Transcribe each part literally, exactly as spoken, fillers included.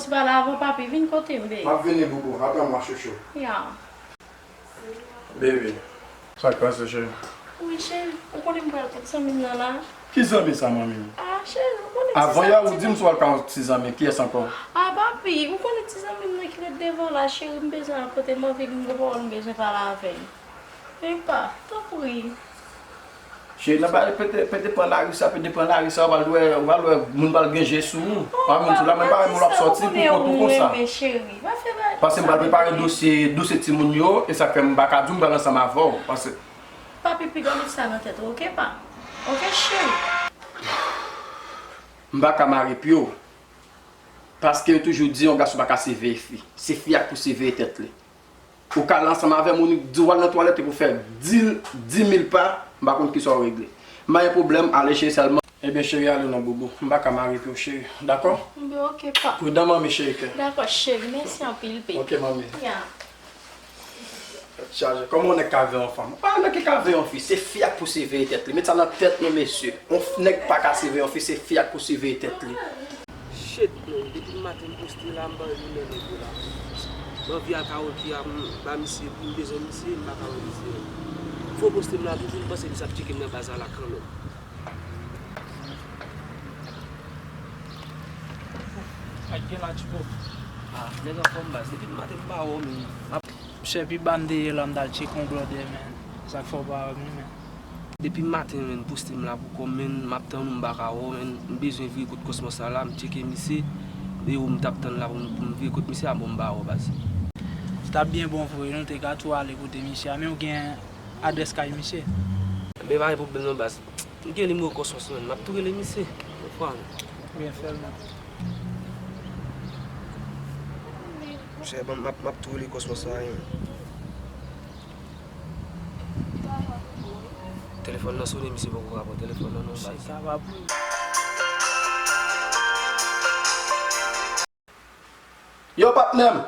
Ti pale avè w, papi, vin kote m, baby. M ap vini, boubou. Atann mwen, chouchou. Ya. Baby. Sa k pase, cheri? Wi, cheri. Ou konnen m pral kot zanmi m nan la. Ki zanmi sa, manmi? Ah, cheri, ou konnen ti zanmi. Avan yè, ou di m sou al ka yon ti zanmi. Kiyès ankò? Ah, papi, ou konnen ti zanmi m nan ki ret devan la, cheri, m bezwen al kote l, m anvi gen yon pawòl m bezwen pale avè l. Epa, tanpri. Cheri, nan bagay pete, pete pran lari sa, pete pran lari sa, ou pral wè, ou pral wè moun pral gen je sou ou. Ou pa menm sou la, men pa menm ou l ap sòti pou kont ou konsa. Paske m pral prepare dosye, dosye timoun yo, e sa k fè m pa ka di w m pral ansanm avè w. Paske. Papi, piga met sa nan tèt ou, oke, pa? Oke, cheri? M pa ka mare pye w. Paske yo toujou di yon gason pa ka siveye fi. Se fi a k pou siveye tèt li. Ou ka al ansanm avè m, ou di w al nan twalèt epi w fè di, di mil pa, m pa konn kisa w regle. M pa gen pwoblèm, ale cheri sèlman. Ebyen cheri, ale non boubou. M pa ka mare pye w cheri, dakò? Ebyen oke pa. Pridan manmi cheri kè. Dakò cheri, mèsi anpil baby. Oke manmi. Ya. Tèt chaje. Kòman yon nèg ka veye yon fanm? Pa yon nèg ki ka veye yon fi, se fi a k pou siveye tèt li. Met sa nan tèt nou mesye. Yon nèg pa ka siveye yon fi, se fi a k pou siveye tèt li. Shit man, depi maten m poste la, m pa wè ni menm nèg yo la. M anvi al karaoke a, m ba misye, m bezwen misye, m pa ka wè misye. Fò poste m la toujou, m panse misye ap tcheke m nan baz la la kanmenm. Ak gen la, Tchipo. Ah, nèg anfòm baz, depi maten m pa wè w, men m ap. Monchè, pi ba m te ye la, m t al tcheke yon blòdè, men. Sa k fè w pa wè m, men. Depi maten, men, poste m la pou kò m, men, m ap tann ou, m pa ka wè w, men, m bezwen vire kot Kòsmòs la, la, m tcheke misye, e ou m t ap tann la pou m, pou m vire kot misye a, bon, m pa wè w, baz. Li t ap byen bon vre, nou te ka tou ale kote misye a, men ou gen adrès kay misye? Enben, pa gen pwoblèm non, baz. M gen nimewo Kòsmòs, men, m ap tou rele misye, yon fwa, men. Byen fè l, men. Monchè, ban m, m ap, m ap tou rele Kòsmòs la, men. Telefòn nan sone, misye poko ka pran telefòn nan non, baz. Yo, patnè m!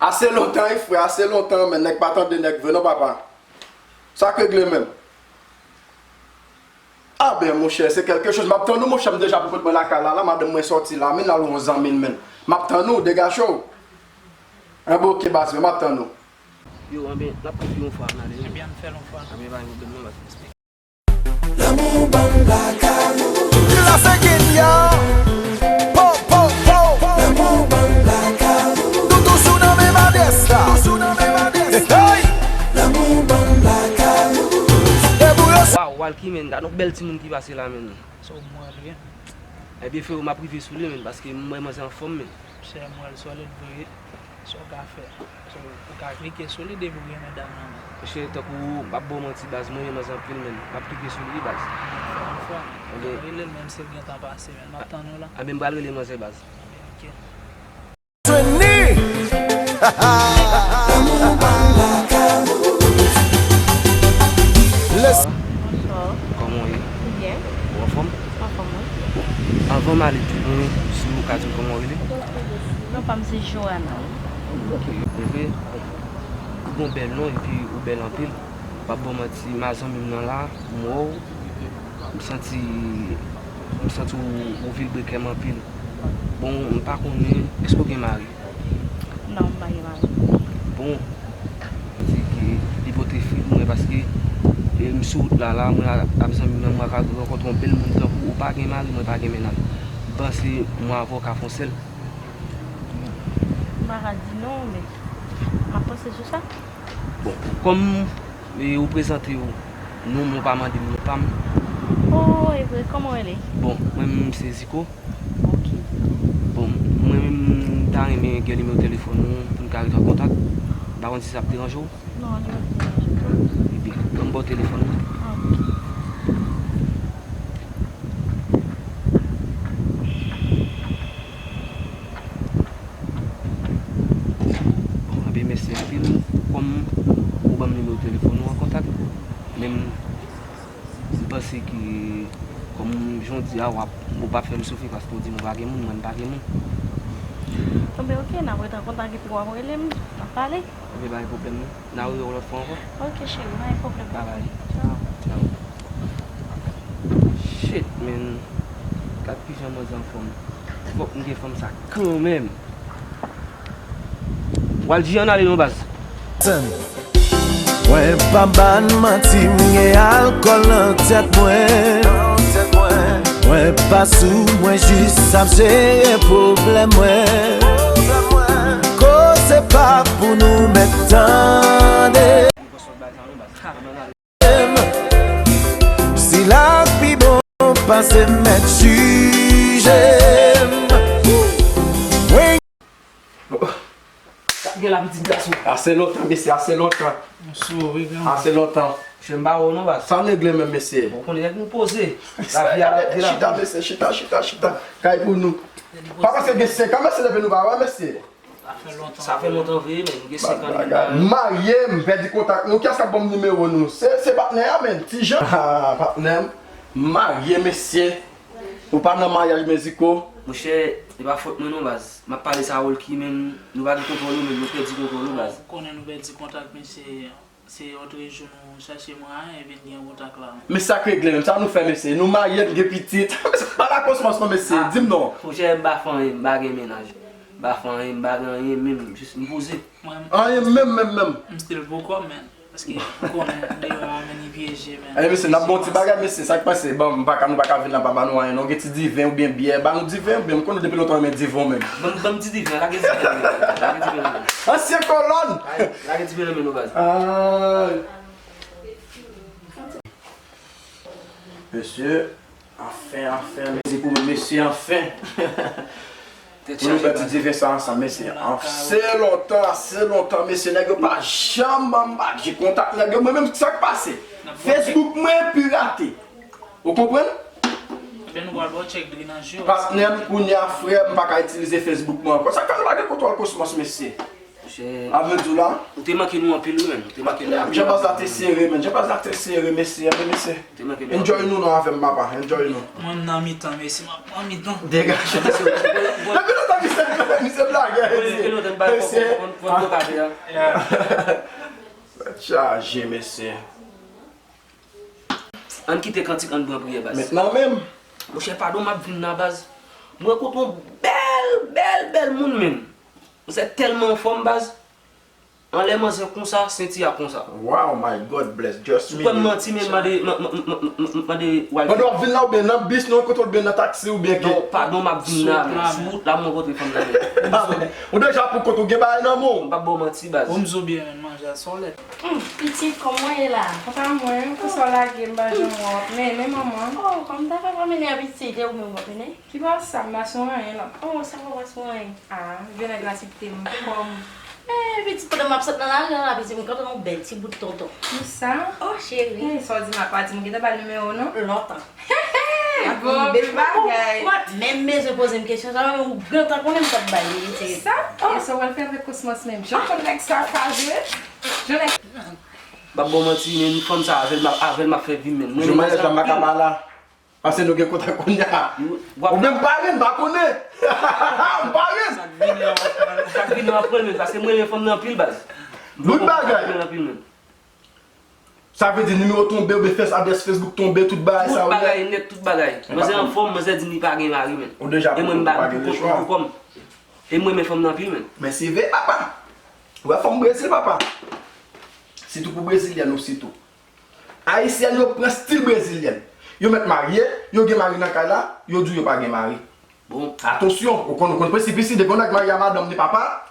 Ase lontan wi, frè, ase lontan, men nèg pa tande nèg vre non, papa. Sa k regle menm? Ah ben, monchè, se kèlke choz. M ap tann ou, monchè, m deja pou kote mwen lakay la, la, madanm mwen sòti la, men l al wè yon zanmi l, men. M ap tann ou, degaje w. Enben, oke, baz mwen, m ap tann ou. Yo, enben, n ap koute yon fwa, n ale. Ebyen, ann fè l yon fwa. Enben, pa gen pwoblèm non, baz. Lanmou ban m lakay ou. Klase Kenya. Po, po, po. Lanmou ban m lakay ou. Nou toujou nan menm adrès la. Toujou nan menm adrès la. Hey! Lanmou ban m lakay ou. E pou yo. Waw, Walky, men, gad yon bèl timoun ki pase la, men. So, mwen, wi. Ebyen, freo, m ap rive sou li, men, paske m wè manzè anfòm, men. Monchè, m wè l solid vre. Sa w ka fè? So, ou ka klike sou li depi w renmen dam nan, men. Mesye, tankou, m p ap ba w manti, baz, mwen renmen manzè anpil, men. M ap klike sou li, baz. Fè yon fwa. Ebyen. Rele l, menm si l gentan pase, men. M ap tann ou la. Enben, m pral rele manzè, baz. Ebyen, oke. Jwenn ni! Let's Bonsoir. Kòman w ye? Byen. Ou anfòm? Anfòm, wi. Bon, anvan m ale pi lwen, si w ka di m kòman w rele? Non pa m se Joana, wi. Ok, e vre? Bon, ou gon bèl non epi ou bèl anpil. M p ap ba w manti, m a zanmi m nan la, m wè w, m santi, m santi w, ou vilbre kè m anpil. Bon, m pa konnen, èske w gen mari? Non, m pa gen mari. Bon, di ke li pote fri pou mwen paske, e, m sou wout la, la, mwen a, ap zanmi m nan, mwen ka rankontre yon bèl moun tankou ou, ou pa gen mari, mwen pa gen mennaj. M panse mwen avè w ka fè yon sèl. M pa ka di non, men m ap panse sou sa. Bon, kòm, e, ou prezante w, non, mwen pa mande m non pa m. Oh, e vre, kòman w rele? Bon, mwen menm se Ziko. Ok. Bon, mwen menm m ta renmen gen nimewo telefòn ou pou n ka ret an kontak. M pa konn si sa ap deranje w. Non, li pa t deranje tou. Ebyen, ban m ba w telefòn mwen. Ah, ok. Bon, enben, mèsi anpil. Kòm ou ban m nimewo telefòn ou an kontak, men m, m panse ke, kòm jan w di a, w ap, ou p ap fè m soufri paske w di m ou pa gen moun, mwen m pa gen moun. Enben, ok, n ap ret an kontak epi w ap rele m, n ap pale. Ebyen, pa gen pwoblèm non. N a rewè w lòt fwa ankò. Ok, cheri, pa gen pwoblèm. Bye bye. Tchaw. Tchaw. Shit, man. Gad kijan manzè anfòm. Fòk m gen fanm sa kanmenm. W al di ann ale non baz. Mwen pa bann manti, m gen alkòl nan tèt mwen. Mwen pa sou, mwen jis ap jere pwoblèm mwen. Koze pa pou nou mèt tande. Si la pi bon pase mèt jije m. Mwen Sa k gen la pitit gason? Ase lontan mesye, ase lontan. M sou wi granmoun. Ase lontan. Chen ba ou non baz. Sa w regle menm mesye? Ou konnen nèg nou poze. Lavi a lavi la. Chita mesye, chita, chita, chita. Kay pou nou. Pa paske gen senk an mesye depi nou pa wè mesye. Sa fè lontan. Sa fè lontan vre men nou gen senk an depi nou pa wè. M marye, m pèdi kontak nou. Kiyès k ap ban m nimewo nou? Se se patnè a menm, Ti Jan. Ah, patnè m. M marye mesye. Ou pa nan maryaj Meziko? Monchè, e pa fòt mwen non baz. M ap pale sa Rolky men nou pa gen kontwòl ou menm, nou pèdi kontwòl ou baz. Ou konnen nou pèdi kontak men se se lòt jou nou chache mwayen vin gen kontak la. Men sa k regle menm, sa nou fè mesye? Nou marye, n gen pitit. Pa lakòz mans non mesye, di m non. Monchè, m pa fè anyen, m pa gen mennaj. M pa fè anyen, m pa gen anyen menm, jis m poze. Anyen menm, menm, menm. M still pou kò men. Paske m konnen deyò a men li pyeje men. Ey mesye n ap ba w ti bagay mesye, sa k pase? Ban m, m pa ka, nou pa ka vin la pa ba nou anyen non. Gen ti diven oubyen byè, ba nou diven oubyen, m konnen depi lontan w renmen diven w menm. Ban m, ban m ti diven, lage diven nan men. Lage diven nan men. Ansyen kolòn. Lage diven nan men nou baz. Mesye, anfen, anfen, mezi pou mwen mesye, anfen. Pou nou fè ti diven sa ansanm mesye. Ase lontan, ase lontan mesye, nèg yo pa janm ban m bagay, kontak nèg yo, mwen menm sa k pase? Facebook mwen pirate. Ou konprann? Patnè m kounye a frè m pa ka itilize Facebook mwen ankò. Sa k fè nou pa gen kontwòl kosmos mesye? Avè di w la. Ou te manke nou anpil wi menn. Ou te manke nou anpil. Jan baz la te sere menn. Jan baz la te sere mesye, men mesye. Enjoy nou non avè m papa, enjoy nou. Mwen m nan mitan mesye, m ap nan mitan. Degaje. Depi lontan misye misye blagè mesye. Mesye. Tèt chaje mesye. Ann kite kantik ann pran priyè baz. Mentnan menm. Monchè padon m ap vin la baz. Mwen kote yon bèl bèl bèl moun menm. Manzè tèlman anfòm baz. Anlè manzè konsa, senti a konsa. Wow my God bless just me. Ou kwè m manti men mande mande w al. Pandan w ap vin la oubyen nan bis nou rankontre w oubyen nan taksi oubyen ke. Non padon m ap vin la men sou wout la m rankontre fanm nan men. Ou deja pou kont ou gen bagay nan men w. M p ap ba w manti baz. Ou m di w byen men manje a solèd. Pitit kòman w ye la? Apa mwen, pou sa w lage m pa janm wè w ap mennen manman. Oh kòm ta fè pa mennen a pitit e ou menm w ap mennen? Ki pa sa m pa sou anyen non. Oh sa pa pa sou anyen. Ah, vye nèg la ti kite m kòm. Eh pitit pandan m ap sot nan lari an la pitit m kontre yon bèl ti bout tonton. Kisa? Oh cheri. Eh sa w di m la pa di m gentan ba l nimewo w non. Lontan. Bon bèl bagay. Ou pa t menm bezwen poze m kesyon sa menm ou gentan konnen m t ap ba l li pitit. Kisa? E sa w pral fè avèk kosmos menm jan konn nèg sa ka jwe. Jan nèg. M p ap ba w manti men fanm sa avè l m ap avè l m ap fè vi m menn. Mwen renmen sa anpil. Paske nou gen kontak kounye a. Ou menm pa renmen, m pa konnen. M pa renmen. Sa k vini an w ap pran l, sa k vini an w ap pran l menm, paske m renmen fanm nan anpil baz. Bout bagay. Mwen renmen l anpil menm. Sa vle di nimewo tonbe oubyen fès adrès Facebook tonbe, tout bagay sa yo nèt. Tout bagay nèt, tout bagay. Manzè anfòm, manzè di li pa gen mari menm. Ou deja pou kont ou pa gen lechwa. E mwen renmen fanm nan anpil menm. Men si vre papa. Ou wè fanm Brezil papa. Sitou pou brezilyèn ou sitou. Ayisyèn yo pran stil brezilyèn. Yo mèt marye, yo gen mari nan kay la, yo di w yo pa gen mari. Bon. Atansyon, ou konn ou konn prensip isi, depi yon nèg marye a madanm li papa,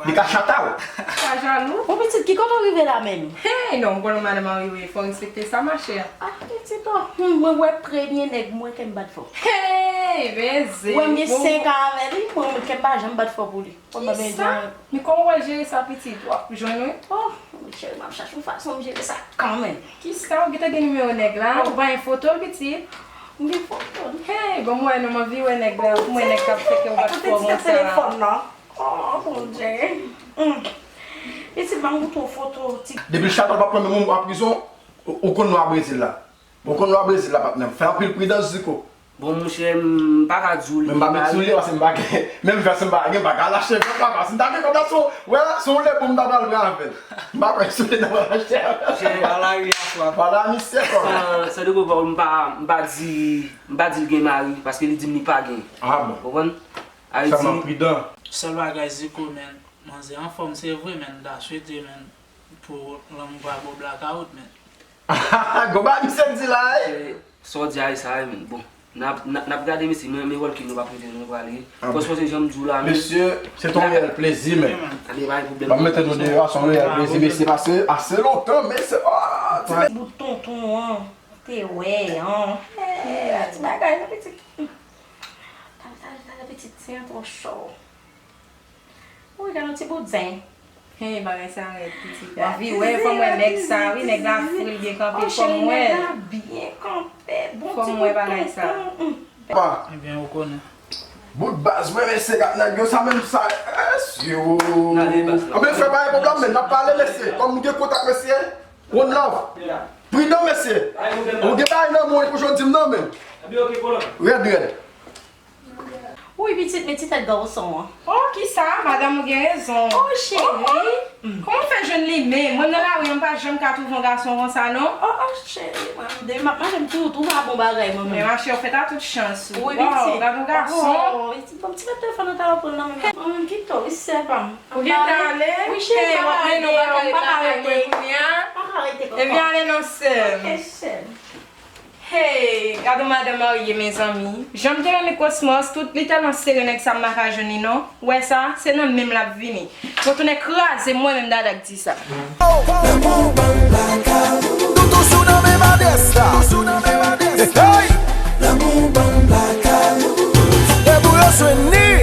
li ka chata w. Pa jalou. Bon pitit, ki kote w rive la menm? Hey, non, ou konn yon madanm marye wi, fò w respekte sa machè. Ah, pitit o, hmm, mwen wè premye nèg m wè kè m bat fò. Hey, mezi. Ou wè m gen senk an avè li, mwen kè m pa janm bat fò pou li. Kisa? Men kòman w pral jere sa pitit? W ap jwenn wi. Oh, cheri m ap chache yon fason m jere sa kanmenm. Kisa? Ou gentan gen nimewo nèg la? Ou pa gen foto l pitit? M gen foto l. Hey, ban m wè non, m anvi wè nèg la pou m wè nèg k ap fè kè w bat fò konsa. Kote ti telefòn nan? Oh Bondye. Pitit ban m montre w foto ti. Depi l chata w pa pran menm ou a prizon, ou konn nou a Brezil la. Ou konn nou a Brezil la patnè m. Fè anpil pridans Ziko. Bon, monchè, m pa ka di w li gen mari. Men m pa met sou li, paske m pa gen, menm vès m pa gen, m pa ka lache vès la, paske m ta gen kòb la, se yon, wè, se yon lebou m ta pral pran avè l. M pa kwè sou li ta pral achte avè l. Monchè, a la ri a fwa. Pale a misye, kòm. San, san de gwo pawòl, m pa, m pa di, m pa di l gen mari, paske li di m li pa gen. Ah bon? Ou konprann? Ayiti. Sèlman pridan. Sèl bagay, Ziko, men, manzè anfòm, se vre, men, m ta swete, men, pou lanmou pa ba w blakawout, men. Gwo bagay misye di la, wi. Sa w di a, e sa, wi, men, bon. N ap, n ap, n ap gade, mesye, men, men wòl ke nou p ap rete, nou prale. Ah bon. Fòs, fòs, jan m di w la, men. Mesye, se t on reyèl plezi, men. Anben, pa gen pwoblèm. M ap mete nou deyò, se yon reyèl plezi, mesye, pase ase lontan, mesye. Ah, ti bout tonton an, te wè, an. Eh, ti bagay, non, pitit. Talè, talè, talè, pitit, se yon twò cho. Wi, gade yon ti bout zen. Hey, bagay sa rèd, pitit. M anvi wè, fò m wè nèg sa, wi, nèg la fre, l byen kanpe, fò m wè. Nèg la byen kanpe, bon ti bout tonton. Fò m wè bagay sa. Pa. Ebyen, ou konnen. Bout baz, mwen, mesye, gad nèg yo, sa menm sa, mesye, o. Anben, frè, pa gen pwoblèm, men, n ap pale, mesye. Kòm m gen kontak, mesye, one love. Pridan, mesye. Ou gen bagay nan men w pou jodi m nan, men. Rèd, rèd. Wi, pitit, men ti tèt gason an. Oh, kisa? Madanm ou gen rezon. Oh, cheri. Kòman w fè jwenn li menm? Mwen nan lari an, m pa janm ka twouve yon gason konsa, non. Oh, oh, cheri, mwen, m de, m ap mache, m tou, tou pa bon bagay, mwen menm. Men mache, w fèt a tout chans ou. Wi, pitit. Wow, gad yon gason. Oh, pitit, bon, ti mèt telefòn nan ta pran nan men mwen. Mwen menm kite w, wi, sè pa m. Ou gentan ale? Wi, cheri, m pa ka rete, m pa ka rete. M pa ka rete konsa. Ebyen, ale non, sè m. Ok, sè m. Hey, gad yon madanm marye, mezanmi. Jan m te renmen Cosmos, tout li tèlman sere nèg sa m pa ka jwenn li non. Ou wè sa, se nan men m l ap vini. Pou tounen kraze m, mwen menm Dada k di sa. Lanmou ban m blakawout. Nou toujou nan menm adrès la. Toujou nan menm adrès la. Hey! Lanmou ban m blakawout. E pou yo jwenn ni.